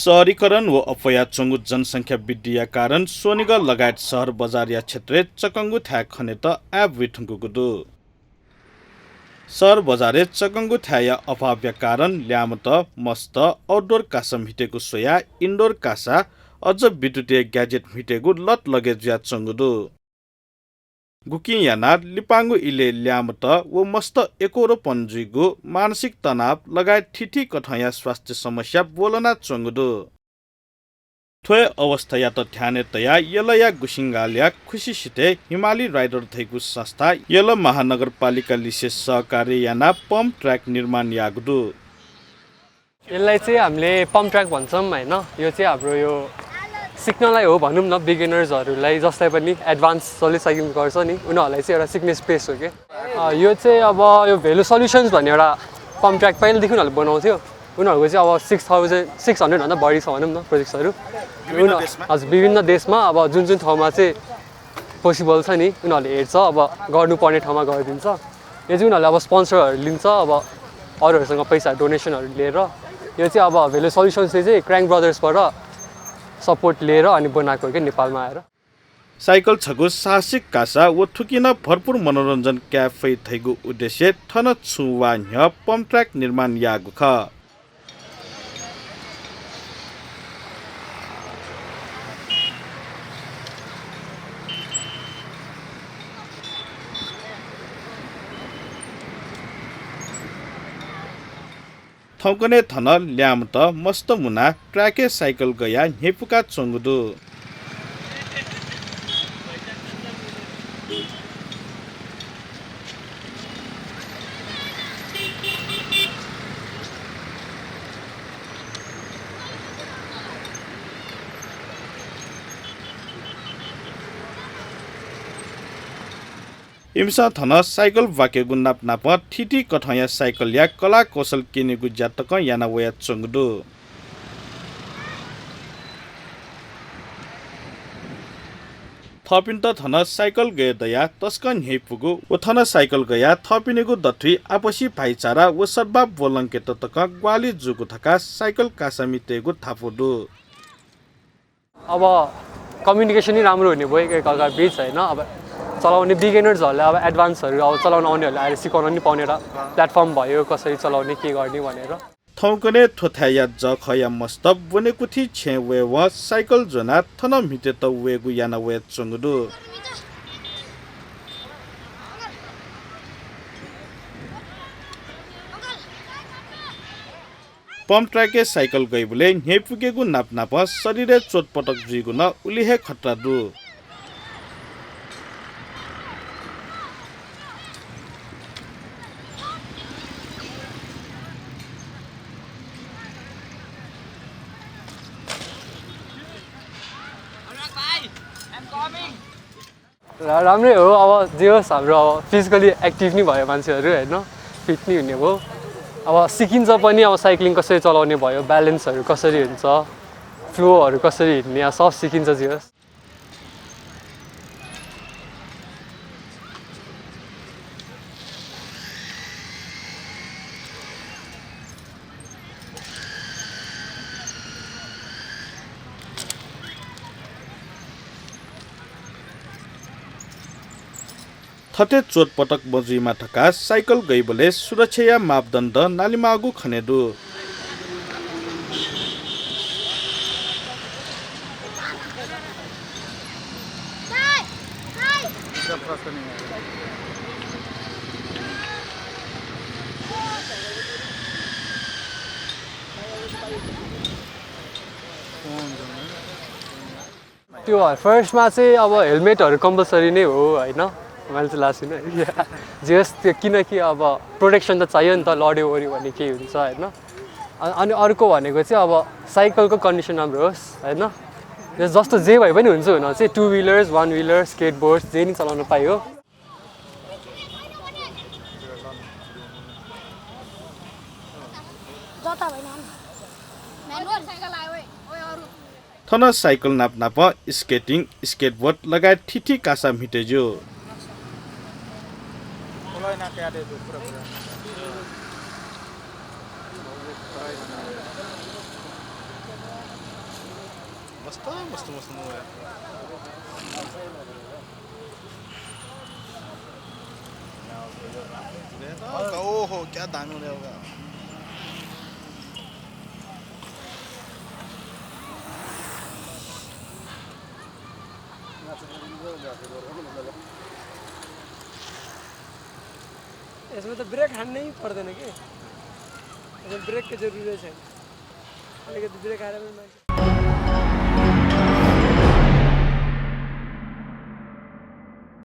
शहरीकरण व अपयाचंगु जनसंख्या वृद्धिया कारण सोनिगल लगायत शहर बजारिया क्षेत्र चकंगु थ्या खनेत एप विठुङ्गुदु शहर बजारे चकंगु थ्याया अभावया कारण ल्यामत मस्त आउटडोर कासा मिटेगु सोया इन्डोर कासा अझ विद्युतीय ग्याजेट मिटेगु लत लगेजुया चंगुदु गुकी याना लिपाङ्गु इले ल्यामत व मस्त एकोरो पन्जुइगु मानसिक तनाव लगायत ठिठी कठया स्वास्थ्य समस्या बोलना चंगुदु थोय अवस्था या त ध्याने तया यलया गुसिंगाल्या खुसीसिते हिमाली राइडर थैगु संस्था यल महानगरपालिका लिसे सहकारी याना पम्प ट्र्याक निर्माण यागुदु यसलाई चाहिँ हामीले पम्प ट्र्याक भन्छौँ हैन यो चाहिँ हाम्रो यो सिक्नलाई हो भनौँ न बिगिनर्सहरूलाई जसलाई पनि एडभान्स चलिसकेको गर्छ नि उनीहरूलाई चाहिँ एउटा सिक्ने स्पेस हो के यो चाहिँ अब यो भेल्यु सल्युसन्स भन्ने एउटा पम्प ट्र्याक पहिलादेखि उनीहरूले बनाउँथ्यो उनीहरूको चाहिँ अब 6,600 भन्दा बढी छ भनौँ न प्रोजेक्ट्सहरू हजुर विभिन्न देशमा अब जुन जुन ठाउँमा चाहिँ पोसिबल छ नि उनीहरूले हेर्छ अब गर्नुपर्ने ठाउँमा गरिदिन्छ यो चाहिँ उनीहरूले अब स्पोन्सरहरू लिन्छ अब अरूहरूसँग पैसा डोनेसनहरू लिएर यो चाहिँ अब भेल्यु सल्युसन्सले चाहिँ क्र्याङ ब्रदर्सबाट सपोर्ट लिएर अनि बनाएको हो कि नेपालमा आएर साइकल छगु साहसिक कासा व थुकिन भरपूर मनोरञ्जन क्याफे थैगु उद्देश्य थन छुवा न्य पम्प ट्र्याक निर्माण यागु ख थौकने थन ल्याम त मस्त मुना ट्र्याके साइकल गया हेपुका चंगुदु इमसा थन साइकल वाकेगु नाप नाप ठिटी कठया साइकल या कला कौशल केनेगु ज्यातक याना वया चंगुदु थपिन त थन साइकल गए दया तस्कन हे पुगु व थन साइकल गया थपिनेगु दथुई आपसी भाइचारा व सद्भाव बोलंके तक ग्वाली जुगु थका साइकल कासामी तेगु थापुदु अब कम्युनिकेसन नै राम्रो हुने भयो एकअर्का बीच हैन अब चलाउने बिगिनर्सहरूले अब एडभान्सहरू अब चलाउन आउनेहरूले आएर सिकाउन नि पाउने र प्लेटफर्म भयो कसरी चलाउने के गर्ने भनेर थौकने थोथाया जखया मस्त बनेकुथि छे वे व साइकल जना थन मिते त वेगु याना वे चंगुदु पम्प ट्र्याके साइकल गइबुले हेपुकेगु नाप नाप शरीरे चोटपटक जिगु न उलिहे खतरा दु राम्रै हो अब जे होस् हाम्रो अब फिजिकली एक्टिभ नै भयो मान्छेहरू हैन फिट नै हुने भयो अब सिकिन्छ पनि अब साइक्लिङ कसरी चलाउने भयो ब्यालेन्सहरू कसरी हुन्छ फ्लोहरू कसरी हिँड्ने सब सिकिन्छ जे होस् थते चोटपटक बजुइमा थका साइकल गइबले सुरक्षा मापदण्ड नालिमागु खनेदु त्यो फर्स्टमा चाहिँ अब हेलमेटहरू कम्पलसरी नै हो हैन मैले चाहिँ लासिन जेस त्यो किनकि अब प्रोटेक्सन त चाहियो नि त लड्यो ओऱ्यो भने के हुन्छ हैन अनि अर्को भनेको चाहिँ अब साइकलको कन्डिसन राम्रो होस् हैन जस्तो जे भए पनि हुन्छ हुन चाहिँ 2 व्हिलर्स 1 व्हिलर स्केटबोर्ड जे नि चलाउन पाइयो थन साइकल नाप नाप स्केटिङ स्केटबोर्ड लगायत ठिठी कासा मिटेजो मस्त मस्त मस्त मोबाईल ओहो क्या दामी हुने होगा यसमा त ब्रेक हान्नै पर्दैन कि यसमा ब्रेकको जरुरी छैन अलिकति ब्रेक हालेर पनि मान्छे